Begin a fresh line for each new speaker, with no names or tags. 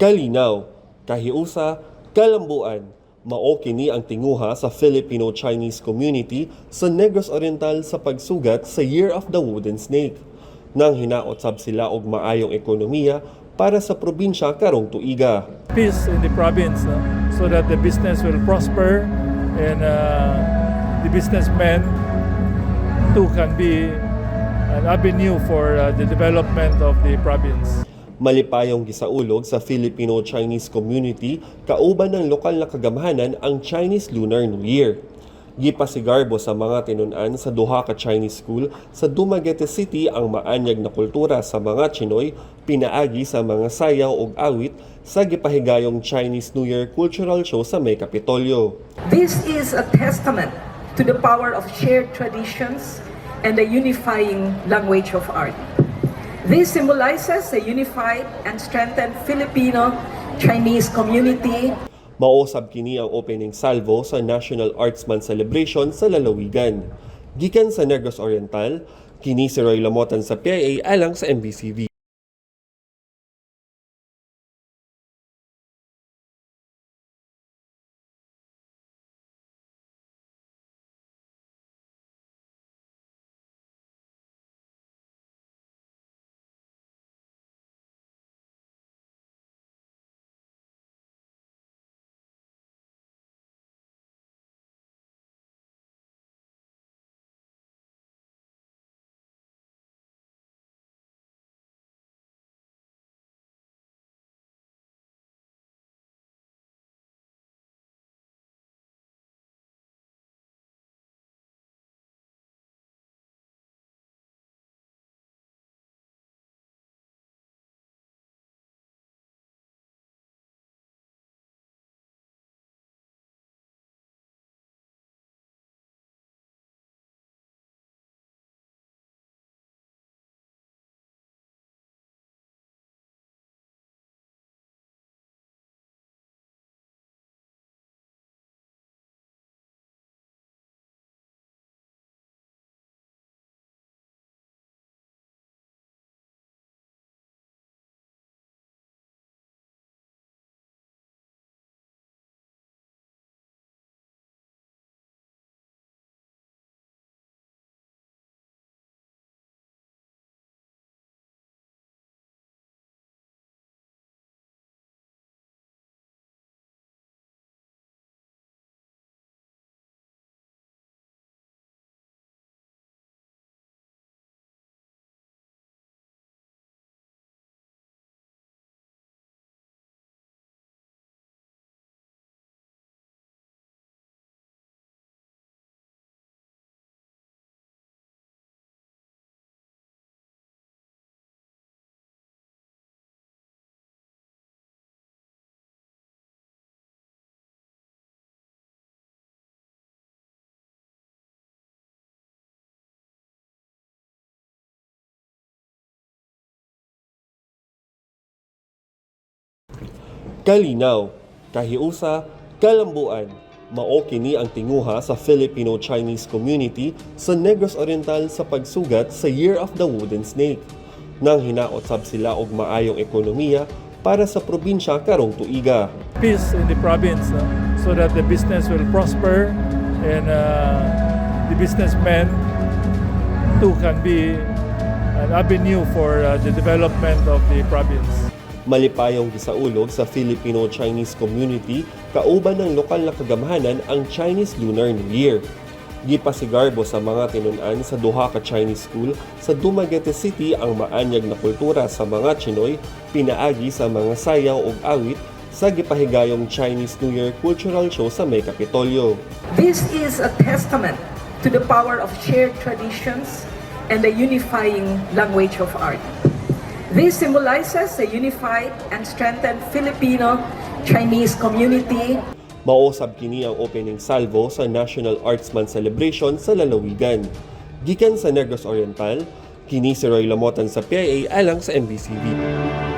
Kalinaw, kahiusa, kalambuan, mao kini ang tinguha sa Filipino-Chinese community sa Negros Oriental sa pagsugat sa Year of the Wooden Snake. Nang hinaot sab sila og maayong ekonomiya para sa probinsya karong tuiga.
Peace in the province, no? So that the business will prosper and the businessmen too can be an avenue for the development of the province.
Malipayong gisaulog sa Filipino-Chinese community kauban ng lokal na kagamhanan ang Chinese Lunar New Year. Gipasigarbo sa mga tinun-an sa duha ka Chinese school sa Dumaguete City ang maanyag na kultura sa mga Chinoy pinaagi sa mga sayaw ug awit sa gipahigayong Chinese New Year Cultural Show sa May Kapitolyo.
This is a testament to the power of shared traditions and the unifying language of art. This symbolizes a unified and strengthened Filipino-Chinese community.
Maosab kini ang opening salvo sa National Arts Month celebration sa lalawigan. Gikan sa Negros Oriental, kini si Roy Lamotan sa PIA alang sa MBCV. Kalinaw, kahiusa, kalambuan, mao kini ang tinguha sa Filipino-Chinese community sa Negros Oriental sa pagsugat sa Year of the Wooden Snake. Nang hinaot sab sila og maayong ekonomiya para sa probinsya karong tuiga.
Peace in the province, no? So that the business will prosper and the businessmen too can be an avenue for the development of the province.
Malipayong gisaulog sa Filipino-Chinese community kauban ng lokal na kagamhanan ang Chinese Lunar New Year. Gipasigarbo sa mga tinun-an sa duha ka Chinese school sa Dumaguete City ang maanyag na kultura sa mga Chinoy pinaagi sa mga sayaw ug awit sa gipahigayong Chinese New Year Cultural Show sa May Kapitolyo.
This is a testament to the power of shared traditions and the unifying language of art. This symbolizes a unified and strengthened Filipino-Chinese community.
Maosab kini ang opening salvo sa National Arts Month celebration sa lalawigan. Gikan sa Negros Oriental, kini si Roy Lamotan sa PIA alang sa MBCV.